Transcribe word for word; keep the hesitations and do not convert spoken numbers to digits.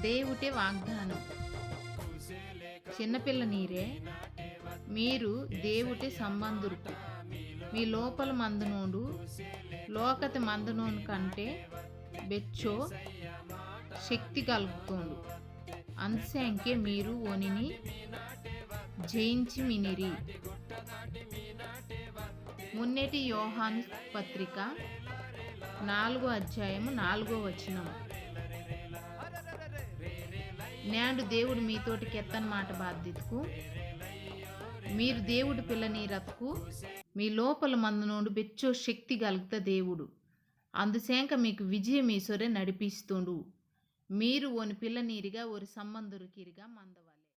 దేవుటే వాగ్దానం. చిన్నపిల్ల నీరే, మీరు దేవుటే సంబంధుర్కు. మీ లోపల మందనోండు లోకత మందనోన్ కంటే బెచ్చో శక్తి కలుగుతోండు. అందుసేంకే మీరు ఓనిని జయించి మినిరి. మున్నేటి యోహాను పత్రిక నాలుగో అధ్యాయము నాలుగో వచనం. నేండు దేవుడు మీతోటి కెత్తని మాట బాధ్యతకు, మీరు దేవుడు పిల్లనీరతకు, మీ లోపల మందనోండు బెచ్చో శక్తి కలుగుత దేవుడు. అందుసేంక మీకు విజయం ఈసొరే నడిపిస్తుండు. మీరు ఓని పిల్లనీరిగా, ఓరి సంబంధురికిరిగా మందవ.